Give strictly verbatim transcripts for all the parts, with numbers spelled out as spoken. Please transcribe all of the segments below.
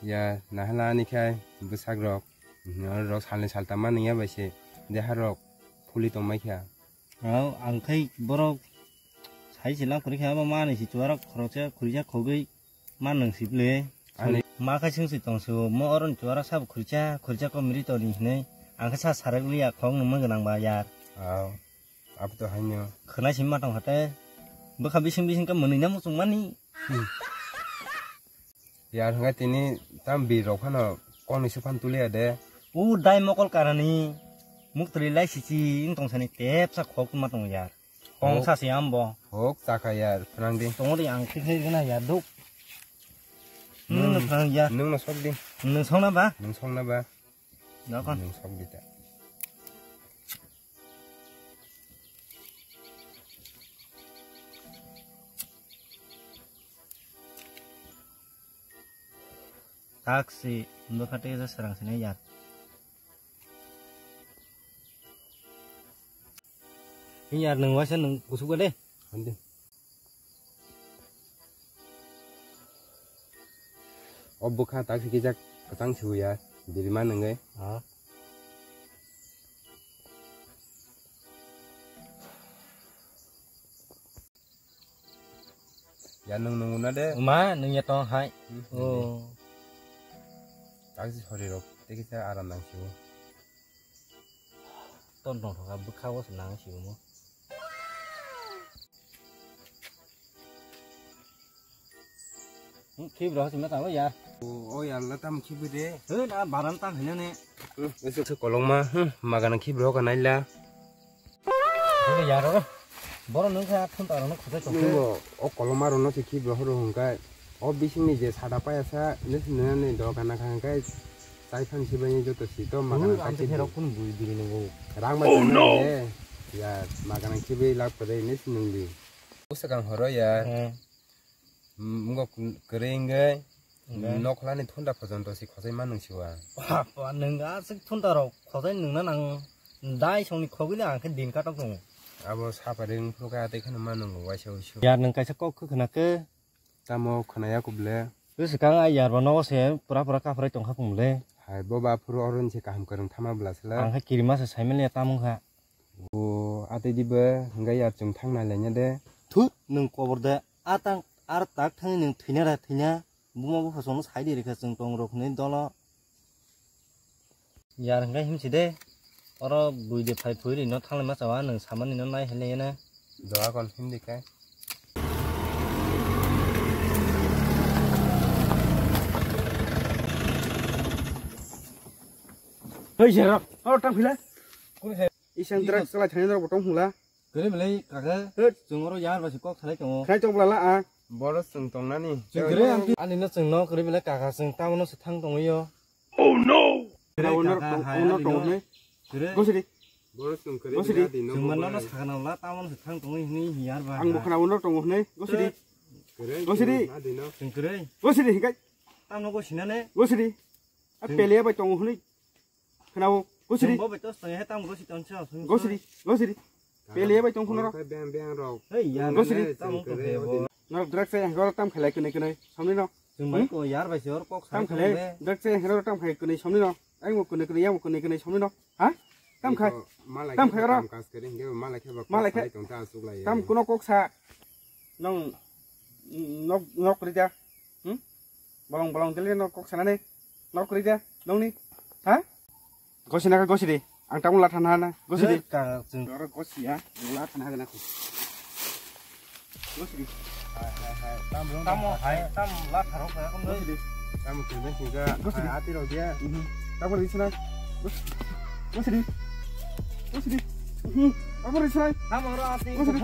Ya, nahala ani khai bwsak rok, rok salni saltam ma nungya bai se, deha rok phuli tong mai kha. Rao, ang khai borok sai se lang khuri kha, abo ma ni si chuarok khoroksa khurija khogwi ma nung si ble. Ani- Ma khai sung si tong su, mo oron chuarok sabo khurija, khurija ko miri to ni hinui, ang khe sa sarak liya khok nung ma gwnang ba yar. Ao, abo to haino. Khwnai si ma tong hate, bwkha bising bising ka mwnwi na muchung mani. Hmm. Yar hwnga tini tam bir rok phano kok ni sukhan tuliya de. U dai mokol karani muktri lai sisi wng tong sani tepsa khok ma tong yar. Kong Hok. Sa si ambo. Hok chakha yar phrang di. Tongo di ang khe khe gana yar duk. Nwng no phrang ya. Nwng no sok di. Nwng song na ba? Nwng song na ba? Dakon. Nwng sok di ta. Taksi, bwkha tei serang sinai yar. Yar nwng waisa nwng kusuk de. Hande. O bwkha taksi kijak kwchang sibu yar. Birima nwngwi. Ha. Ya nwng nung na de. Ma, nwng ya tong hai. Hmm, oh. Taksi sori rok, tei kisa aram nang sibo. Ton tong thoka bwkha o se nang sibo mo. Hmm, khibro hasi ma tang ya. O, o ya la tam khibi de. He na baran tang hene ne. Hmm, ese se kolong ma, hmm, magana khibro ka naila. Boro yaro. Boro nung kha thun taro no khosai tong. Nungo o koloma rono se khibro horo hwnkai. O bisingni je sada paya sa, nis nani do kana kha hwnkai. Chai phan sibai joto si to magana. Ang khe rok kun bui biri nungo. Rang ma. Oh no. Ya magana khibi lak pore nis nungdi. Usakang horo ya. Hmm. Mungo kwrwi wngwi nokhlani thunda pojonto se khosai ma nung siwa. Baba, nwng aswk thunda rok khosai nungna nang dai songni khogwi le ang khe din katok tongo. Abo sapari wngphuru kha tei kheno ma nung waisa uisu. Yar nwng kaisa kok khe khna khe. Tamo khna ya kuble. Bwswkang ai yar bo nogo se pura pura kaphrai tongkha kumle. Hai bo ba phuru oro ni se kaham kwrwng thama bwla sela. Ang khe kirima se saimani ya tamung kha. O atwi dibe hwnga ya chwng thang nai laina de. Thut nwng kobor de. Atang ar tak thangwi nwng thwina da thwina, buma bupha chwngno sai di rikha chwng tong rok hinwi dolo. Yar hwnkhe himsi de, oro bui de phai phui rino thanglai ma chawa nwng samani no nai hinwi hene. Doga kon himdi khe. Hoi jerok, oro tang phila. Isang drugs chalai thani norok bo tong hula. Kwrwi belai kaka. Hut. Chwng oro yar bai se kok salai tongo. Khai tong bwla la a. Boro chwng tongnani. Chwng kwrwi ang ani no chwng no kwrwi belai kaka chwng tamo no se thang tongwi yo. Oh no. Kwrwi kaka hai ani no. Kwrwi. Gosiri. Boro chwng kwrwi. Gosiri. Chwng manno no sakana bwla tamo no se thang tongwi hwnwi yar bai. Ang bo khna uno tongo hwnwi. Gosiri. Kwrwi. Gosiri. Chwng kwrwi. Gosiri hikai. Tamo gosinane. Gosiri. A peleya bai tongo hwnwi. Khwnao, gosiri. Chwng bo bai tos tong he tam gosi ton sa, chwng gosiri, gosiri. Pele bai tong khunoro. Beng beng rok. Hei, ya, gosiri. Tam tong he bo. Norok drug se hengor tam khalai kwnwi kwnwi, somni no. Chwng bai ko yar bai se or kok tam khalai, drug se hengor tam khalai kwnwi, somni no. Ai mo kwnwi kwnwi, yang mo kwnwi kwnwi, somni no. Ha? Tam khai. Tam khai oro. Malai khe ba malai khe. Tam kuno kok sa. Nong nok nok rida. Hmm? Bolong bolong dele no kok sanane. Nok rida. Nongni. Ha? Gosi na gosi di. Ang tamu latha na na. Gosi di. Ka chwng oro gosi ya. Latha na na. Gosi di. Tamo hai tam latha rok na. Gosi di. Tamo kung besi ga. Gosi di. Ati rok dia. Tamo di sana. Gosi di. Gosi di. Tamo di sana. Tamo ro ati. Gosi di.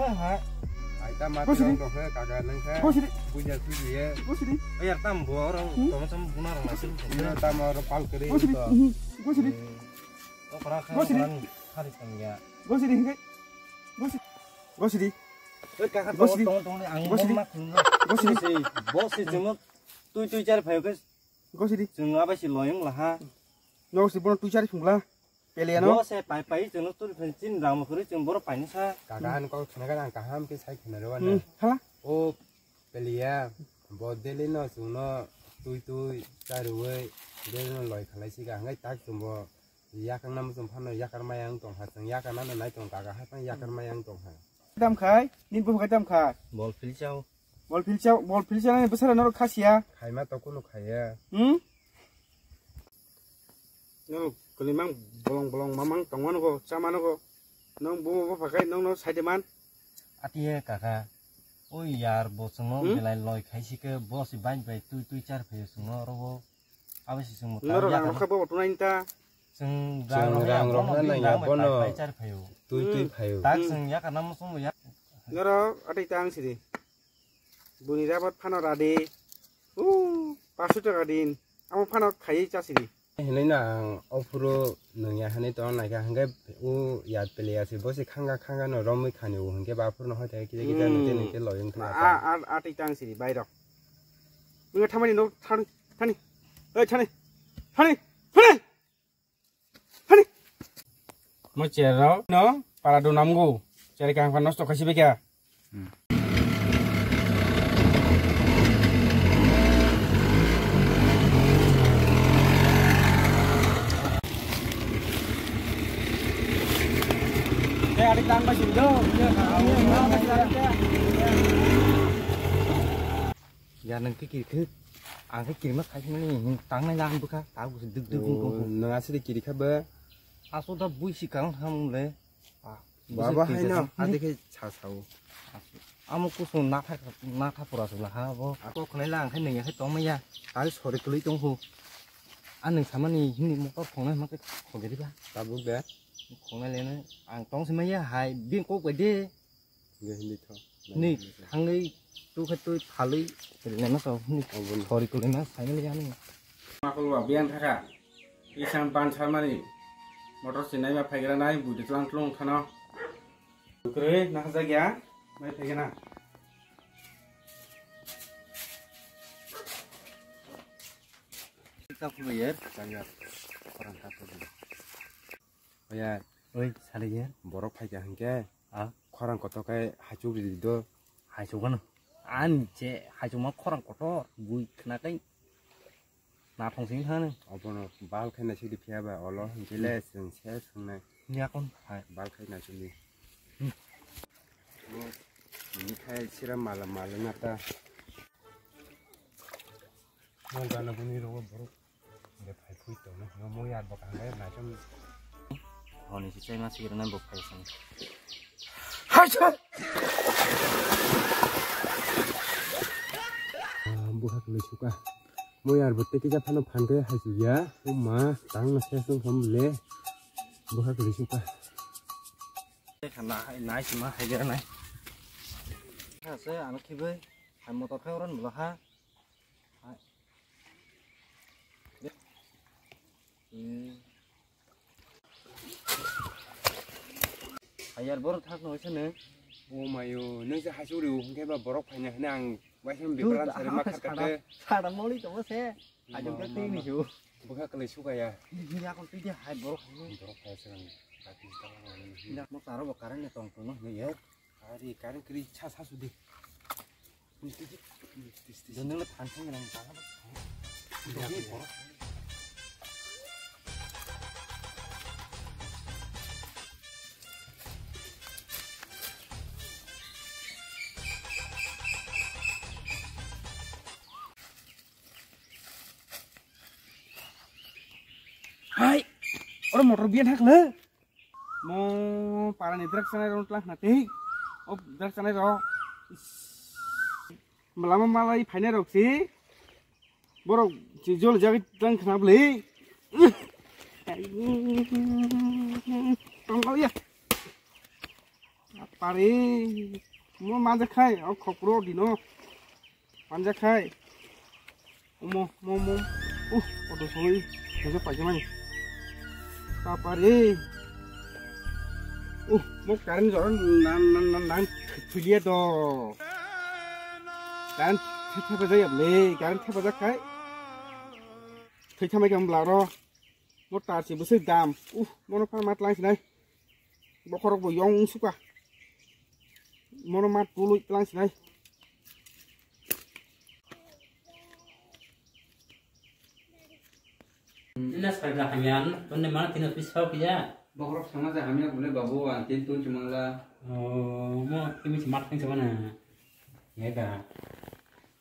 Hai tam ati rok he kaga nang kha. Gosi di. Puja tuju ye. Gosi di. Ayar tam bo ro. Tamo tam buna ro na. Tamo ro pal kere. Gosi di. Gosi di. Okra kha. Gosi di. Khari tang ya. Gosi di. Gosi. Gosi di. Oi kaka. Gosi di. Tong tong ang. Gosi di. Gosi di. Bosi chemo. Tui tui char phayo ke. Gosiri. Chwng abai si loyong laha. Nogo si bono tuichari phungla. Peleya no. Bo se pai pai chwngno turi phen chin rang mo khuri chwng boro paini sa. Kaka han kok khna ga ang kaham ke sai khna rewa na. Hmm, hala. O peleya bo deli no chwngno Twi twi charwi beno loi khalai sika, hwnkhai tak chumbo yakang namo chum phano yakar maya wng tongkha, chwng yakar nano nai tongkha, aga hai phano yakar maya wng tongkha. Dam khai, nini buphang khai dam khai. Bol philchao. Bol philchao, bol philchao nani bwsara norok khasiya. Khaima to kunu khaiya. Hmm? Norok kwlwimang bolong bolong mamang tongmanogo, chamanogo. Nong bumo bupha khai nongno saideman. Atiye kaka. Oi yar bo chwngno Hmm? belai loi khaisike bo si bike bai twi twi char phaio chwngno orobo. Abo si chwngno Norok tang rang yakar rokha bo tunai ta. Chwng Chwng rang rang rokha rokha nang ya bono. Bai char phaio. Twi twi Hmm. phaio. Tak Hmm. chwng yakar namo chwngbo yak. Norok atwi tang sidi. Buni rabat phano radi. U, paso taka din. Amo phano khaiwi chasidi. Hinui no ang ophuru nungya hinui tong naikha hwnkhe u ya pele ya se bosi khanga khanga no romwi khani u hwnkhe ba phuru no hoite kisa kisa Hmm. nungte nungte loyong thangkha. A, a, a, tei tang sidi bairok. Nungya thamani no thani, thani. Oi thani. Thani. Thani. Thani. Mo cherrok no para do namgo. Cheri kang fan nosto khasi bekya. Ya nang kikir khe ang khe kirma khai mani tang nai lang bwkha ta bwkha duk duk duk. Nang asiri kiri kha ba. Aso da bui si kang tham le. Baba hai no ade khe sa sao. Amo kusung natha natha pura sula ha bo. Ako khonai lang khai nang ya khai tong maya. Ai sori kului tong hu. An nang samani hini motor khongnai ma khe khogeri ba. Tabuk de. Khongnai lene ang tong se maya hai bin kok bai de. Nge hindi tho. Ni thangwi tu khe tu phalwi rina ma so ni. Oboni. Sori kului ma sai ni ya ni. Makul wa biang thaka. Isang ban sarmani. Motor sinai ma phaigra nai budi tlang tlung thano. Kre na haja gya. Mai phaigra na. Ka phulu yer. Tanya. Orang ka phulu. Oya, oi, sale yer. Borok phaikha hwnkhe. Ah. Khorang kotor khe haichuk ridi do. Haichuk ano. Ani je haichuk ma khorang kotor. Bui khna kai. Na thong sing thang. Obono bal khai na sidi phiya ba olo hwnkhe le chwng se swngnai. Ni akon hai. Bal khai na sidi. Hmm. Ni khai sira mala mala na ta. Mo gana buni rogo borok. Be phai phui tong no. Mo yar bokang le na chom. Honi si chai ma sira na bok phai sang. Hai cha. Buhak le suka. Mo yar bo teki ja phano phan khe hai ya. O ma tang na se sung hom le. Buhak le suka. Nai sima hai jera nai. Ha se ano khibai. Hai motor khai oran bula ha. Hai. Hmm. Ayar borok thak no se nung. O mayo, nung se hasuk rio hwnkhe ba borok phaina hwnwi ang waisa bepran sari ma khat khat khe. Sada moli tongo se. Ajung khe twi ni su. Bwkha kwlai sukaya. Ni akon twi de hai borok hai. Borok phai se ang. Kati tala mani. Ni akon taro bo current ni tong tong no hwnwi ye. Ari current kwrwi sa sa su di. Nungno phan thang nang tang. Hai, oro motor biya thak le. Mo parani drag chanai rok tlang khna tei. O drag chanai rok. Malama malai phainai rok si. Borok si jol jagwi tlang khna bwlwi. Tongkol ya. Pari. Mo manjak khai o khopro dino. Panja khai. Omo, mo, mo. Uh, auto soi. Kaisa paisa mani. Papa re. Uh, mo current jora nan, nan, nan, nan. Thulia do. Current thepa jaya le. Current thepa jakhai. Thai thamai kam blaro. Mo tar si bwswk dam. Uh, mono phan mat lang sinai. Bokhorok bo yong suka. Mono mat tului tlang sinai. Sarda hamya, tonne mana tino pisa pia. Bokrok sama ja hamya bole babu, ang tin tun chumangla. Oh, mo kimi si mat kang chumana. Ya da.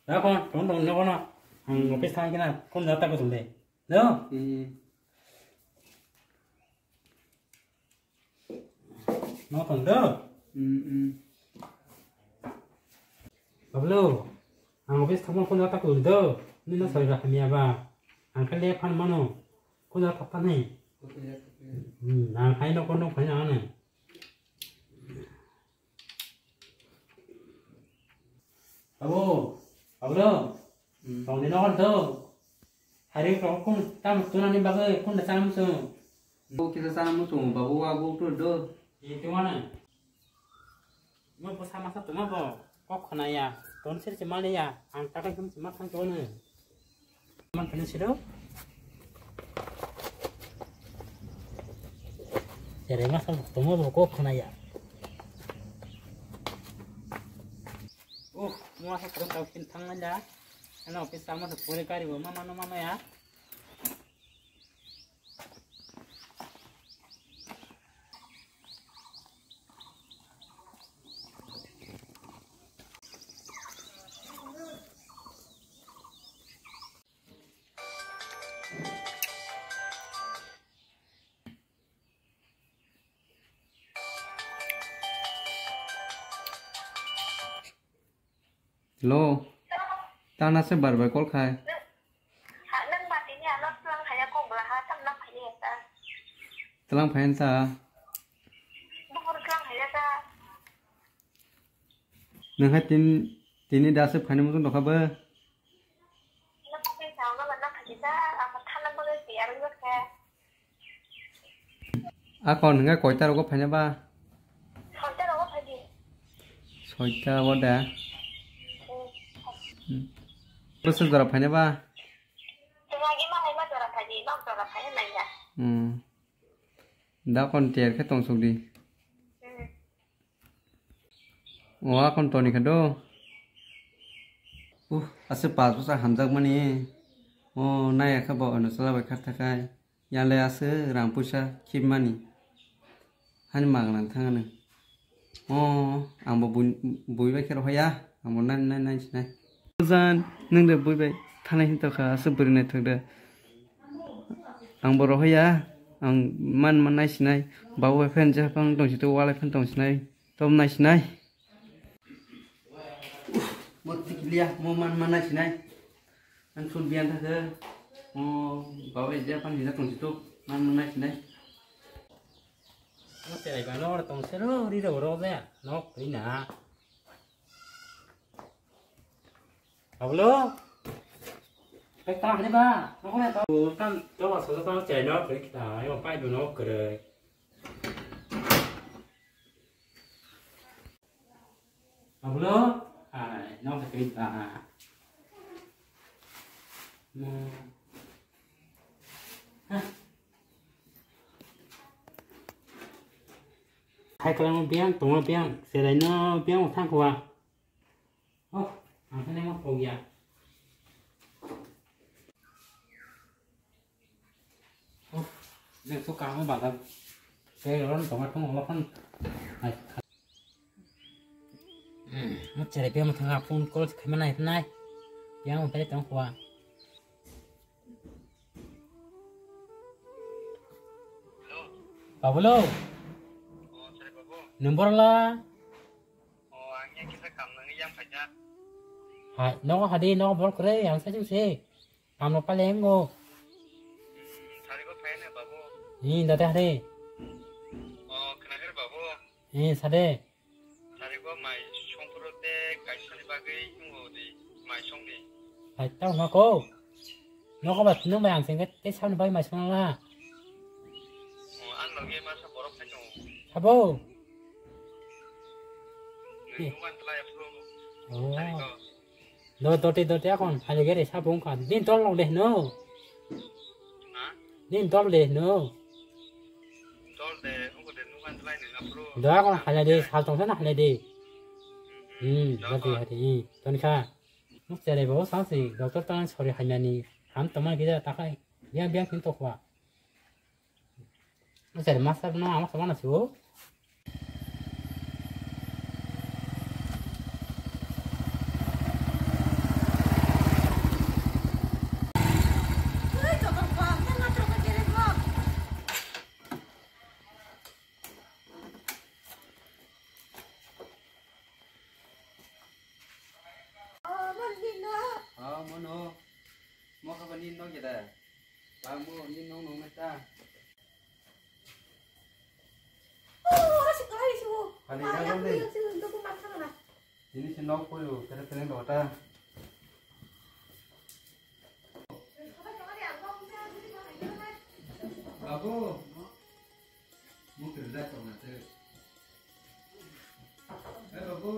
Da kon, tong tong no kono. Ang office thang kina, kon jata ko tonde. No? Hmm. No tong do? Hmm, hmm. Pablo, ang office thangma kon jata ko do. Ni no sarda hamya ba. Ang kale phan mano. Kon jata pa ni. Hmm, ang hai no kono phai na ne. Abo, abo do. Hmm. Tongni nogo do. Hari rok kun tam tunani bagwi kun da chana muchung. Bo kisa chana muchung, babu wa bo tu do. Ye tumana. Mo bo sama sa tuma bo. Kok khana ya. Ton sir se mali ya. Ang takai kum se ma thang tona. Man kene siro. Tere ma sa tuma bo kok khana ya. Uh, mua sa kurang kau kin thang aja. Ano office sama tu puri kari bo mama no mama ya. Hello. Tana se bar bai call khai. Nang ba tini ano tlang haya kok bla ha tam nang haya ta. Tlang phain sa. Bukur tlang haya ta. Nang hai tin tini da se phaini muchung dokha ba. Nang ba tin sa nang ba nang haya ta. Apa thalam ba si arung ba kha. Akon hingke koita rogo phaina ba? Soita rogo phaidi. Soita o da. Hmm. Bwswk jora phaina ba? Tengagi ma hai ma jora phaidi, nok jora phaina nangya. Hmm. Da kon ter khe tongsok di. Hmm. O akon toni khe do. Uh, ase pas bwsa hamjak mani. O naya khe bo ano chwla bai kha thakai. Yale ase rang puisa khibmani. Hani magna thangani. O ang bo bui bai khe rohaya. Ang bo nai nai nai sinai. Jan nung de bui bai thanai hin tokha ase bwrwi naithok de. Ang bo rohaya. Ang man man nai sinai. Babu bai phan je phang tong situ walai phan tong sinai. Tom nai sinai. Mo tikliya, mo man man nai sinai. Ang sun biyan thakhe. Mo babai je pan hina tong situ. Man man nai sinai. Mo terai ba nor tong sero ri ro ro ja. Nok ri na. Ablo. Pek ta hne ba. Nok ne ta. Tam to ba so ta chai nok ri ta. Yo pai do nok kre. Abulo, hai, no sakit ba. Hai kalang biang, tongma biang, selai no biang thang kwa. Oh, ang thani mo pogya. Nek su kang ba da. Ke ron tong thong lo khon. Ai. Mo chere pe mo thang phone call khe ma nai nai. Yang mo pe tong kwa. Babulo. Number la. Hai, no hadi no bol kre yang sa jing se. Tamo pale engo. Hmm, sari ko phai ne babu. Ni date hade. Oh, khna khe babu. Ni sade. Sari ko mai songpro te kaisani bagwi engo di mai songni. Hai, tamo ko. No ko ba no mai ang sengke te sani bagwi mai songla. Oh, an loge masa borok phai tongo. Sabo. Nung numan tlai aphuru. Oh. Sari ko. Do doti doti akon hali gere sabung kha. Din tol lok de no. Ha? Din tol de no. Tol de, ugo de nugan tlai nang apro. Do akon hali de, sal tong sana hali de. Hmm, do doti akon. Hali. Hmm, ton kha. Nuk chere bo sa si, doctor tang sori hanyani. Ham toma gida takai. Biang biang kin tokwa. Sir, master no, ama sama na sibo. Oh, mano. Mo kha ba ni no keda. Ba mo ni no no ta. Oh, ora si kali si mo. Kali. Ah, ya, kali. Ini si nok ko yo, kere kere no ta. Babu. Mo kere da ko na te. Eh, babu.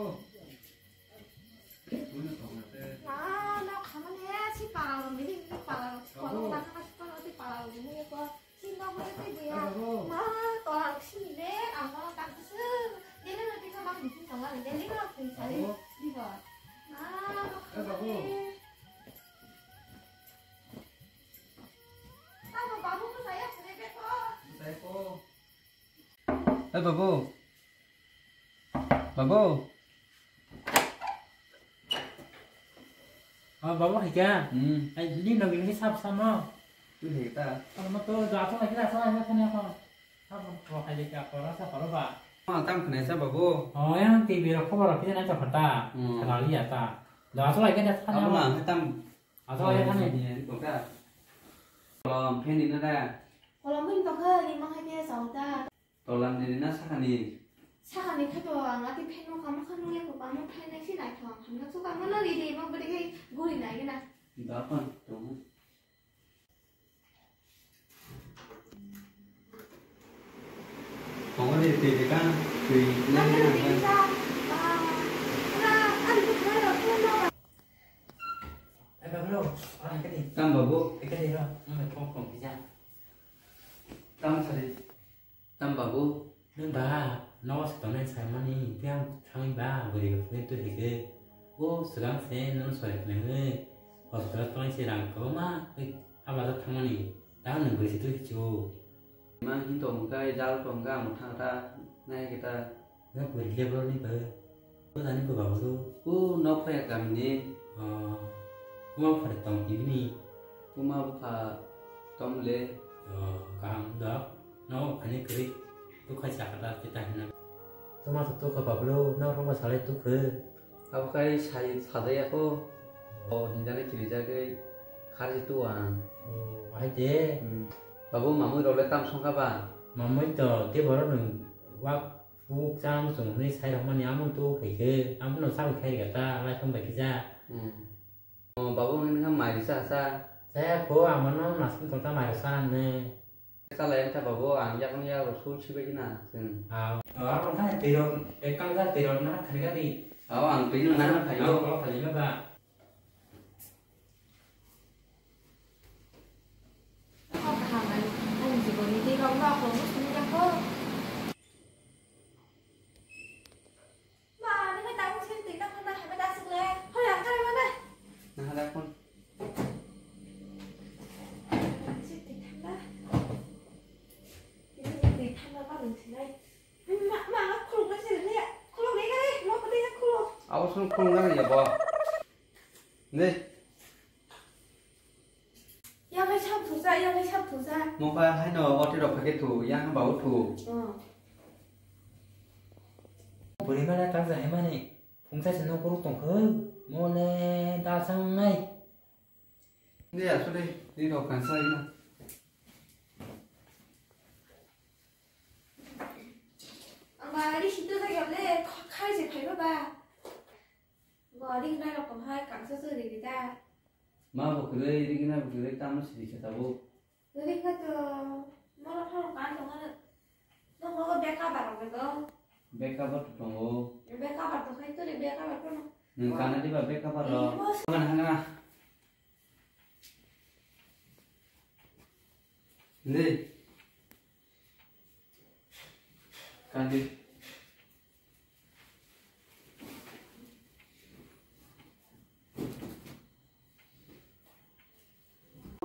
Mo na ko na te. Ah, no, khamani si para lo, mini mini para lo. Babu. Ko na si para lo, mini ko. Sino ko te dia. Babu. Ma, to ang sini de, ang ko tak se. Dia na ti ka bang ti ka bang, dia ni ko ti sa ni. Babu. Di ba. Ma, no. Eh, babu. Tamo babu ko saya sini de ko. Saya ko. Eh, babu. Babu. Oh, babu hai kya? Hmm. Ai, ni nogin ni sap sama. Tu hai ta. Kalau mau tu, dah apa lagi, dah apa lagi, apa ni apa? Apa, apa hai kya, apa rasa, apa lupa? Ma, tam kena sa, babu. Oh, yang T V rok khobor rok kisa nai chakha ta. Hmm. Kena liya ta. Dah apa lagi, dah apa ni apa? Apa na, tam. Apa lagi, apa ni? Ni, ni, kok ta. Kolom, phen ni na da. Kolom phen tokha, ni mang hai kya, sa ta. Tola ni na sakani? Sakani khe to ang ati pheno kama kha nung le ko kama phainai si nai thong. Hamna chu kama no ri de ma bwrwi khai guri nai gana. Da pan to. Tongo de te de ka twi le na ka. Ai ba bro, orang kadi. Tam babu. Kadi ro, nang phone phone kisa. Tam sari. Tam babu. Nwng ba, nogo se tongnai saimani, tei ang thangwi ba, bwrwi rok tei twi hai khe. O swkang se nono sori khlaimani, hospital tongnai se rang kwbangma tei habla jak thangmani, tei nwng bwrwi se twi hichu. Ma hin tong kai, jal tong ga, mwthang ta, nai khe ta. Nwng bwrwi le bro ni ba. Bwsani bwba bwswk? O, nok phaiya kamini. O, buma phari tong tibini? Buma bwkha tom le. O, kaham wngdok. Nok phani kwrwi tukha chakha da tita hwnna. Tuma sa tukha bablo, nok rokba salai tukha. Abo khai sai sajaya kho. O, hinjani kirijagwi kharji tu ang. O, hai de. Hmm. Babu mamui rok le tam songkha ba? Mamui to, tei borok nwng wak Phuk chang chwng hwnwi sai rwkmani, amo tu hai khe, amo no chakwi khai rwkha ta, lai phang bai kisa. Hmm. O, babu hwnwi kha mai rwsa sa. Chaya kho, amo no nasing tong ta mai rwsa hwnwi. Chalai wngkha babu, ang yakung yak rw su sibai gina chwng. Ah, o, amo kha twi rok, ekkan kha twi rok na khani gari. O, ang twi no na khayo. O, o, khani ba. Kok kaham ani, ani jiboni twi rok no akhoro no simi ya kho. Ma, nini tang sini twi tang na hai ba da suk le. Hoi ang kai ma na. Na hala kon. Sini twi tang na. Ini twi tang na ba nung sinai. Ma, ma, ma, khuluk na sini ya. Khuluk ni kai, ma pati ya khuluk. Awas no khuluk na ya bo. Ni. Yang hai sap thusa, yang hai sap thusa. Mokha haino oti rok phai khe thu, yang ba o thu. Oh. Bwrwi mala tak jai mani, phungsa se nok rok tong kho, mole da sang nai. Ni asole, ni rok kan sai na. Ang ba ri situ jai le, khai se phai ba. Bo ri nai rok hai kangsa se ri ri da. Ma bo kwrwi, ri gina bo kwrwi, tamo siri khe tabuk. Ri kha to, moro thoro kan tong ano. No mo beka ba rok do. Beka ba to tongo. Beka ba to khai to ri beka ba to no. Nung kana di ba beka ba ro. Ri bo. Mana hana. Ni. Kandi.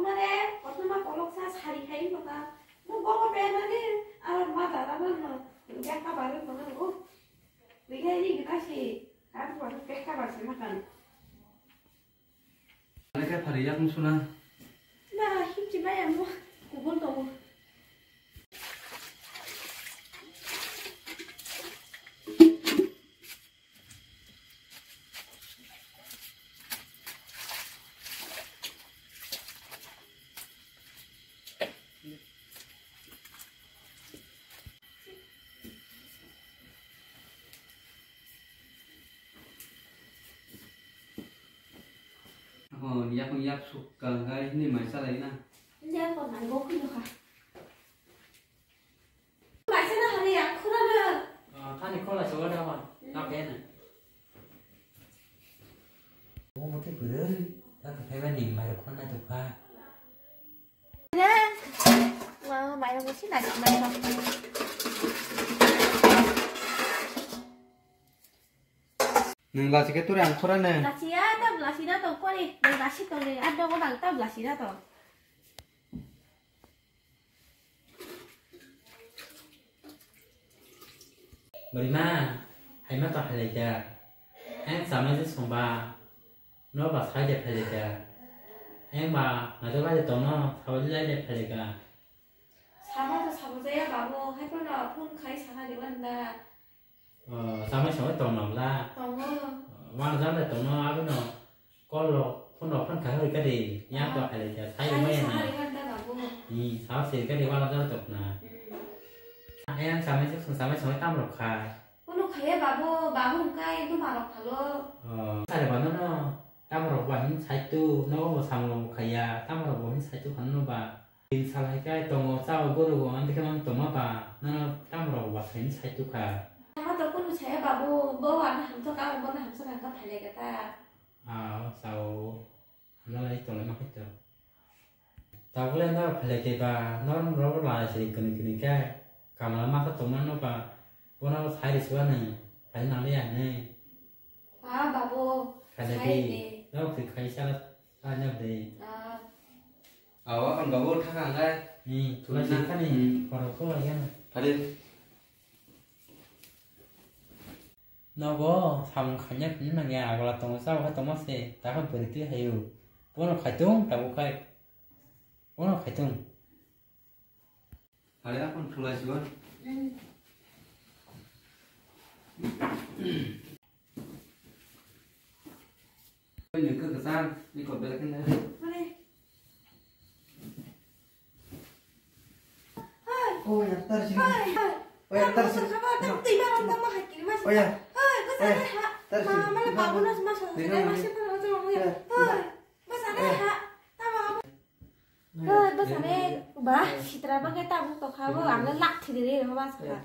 Mare, kotorma koloksa sari khai wngkha. Mo bobo penani. Ar ma dada man no, ya ka baru mana, oh. Liga ini kita si, kan baru peka baru sih makan. Mereka hari yang sudah. Nah, himci bayar mo, kubun kamu. Ako yakung yak sukka gai ni mai salai na. Hindi ako nang go kuyo ka. Mai sana hari yang khura na. Ah, thani khola chola na wa. Na pe na. O mo te pura. Ta ka pe ba ni mai khura na to ka. Maya musi nasi maya. Nung lasi ke turi ang khura ne. Lasi ya, tam lasi na to kori. Nung lasi to le, ado ko nang tam lasi na to. Bari ma, hai ma to halai ja. Ang sama je songba. No ba sai de phele ka. Eng ba, na to lai de tono, sai lai de phele ka. Sama to sabo jaya babu, hai phone no phone khai sana di wan da. Oh, sama sama tono la. Tono. Wan jam de tono, abo no. Call lo, phone lo, phone khai hoi ka di, yang to phele ka. Sai mo ya na. Sai di wan da babu. Ni, sai se ka di wan jam to na. Hmm. Eng sama se, sama sama tam ro khai. Kono khaya babu, babu hwnkhe duma rok phalo. Oh, sare ba nono, tamo rok ba hin saitu, nogo bo samung rok khaya, tamo rok bo hin saitu khano ba. Tin sal hai khe tongo, chao goro go, ang khe mang tongma ba, nono tamo rok ba hin saitu kha. Tamo to kono saya babu, bo ano hamsa ka, bo no hamsa ka, ka phailai kha ta. Ah, chao. Hamya lai tonglaima khaito. Tabukle norok phailai khe ba, norok norok lai se kwnwi kwnwi khe kamla masa tongma no ba, bono sai rwswk anw, phai nang liya hinwi. Ah, babu, khailai sai di, de. Norok se khai sala, sala nyap de. Ah. Awa kan babu thaka lai. Ni, thulai thulai sini kani, hmm, khorok ko lai gana. Phai de. Nogo samung khaina phunuknangya, agola tongo, chao khe tongma se, takha bwrwi twi haio. Bono khaitung, tabuk khai. Bono khaitung. Are aphano thulai sigo. Ni khe kwchang, ni kok belai kheno. Mane. Hai. Oh, ya, tar sini. Hai, hai. Oh, ya, tar sini. Tamo khabar, tamo twi ba ram tamo hai kiri mas. Oh, ya. Hai, bas ane ha. Tar sini. Ma, mana babu nas mas. Hai, mas pa na jong ya. Hai. Bas ane ha. Tamo. Hoi, bwsani ba, sitra bangkhe tabuk tokha bo, ang lak thidi ri, bas kha.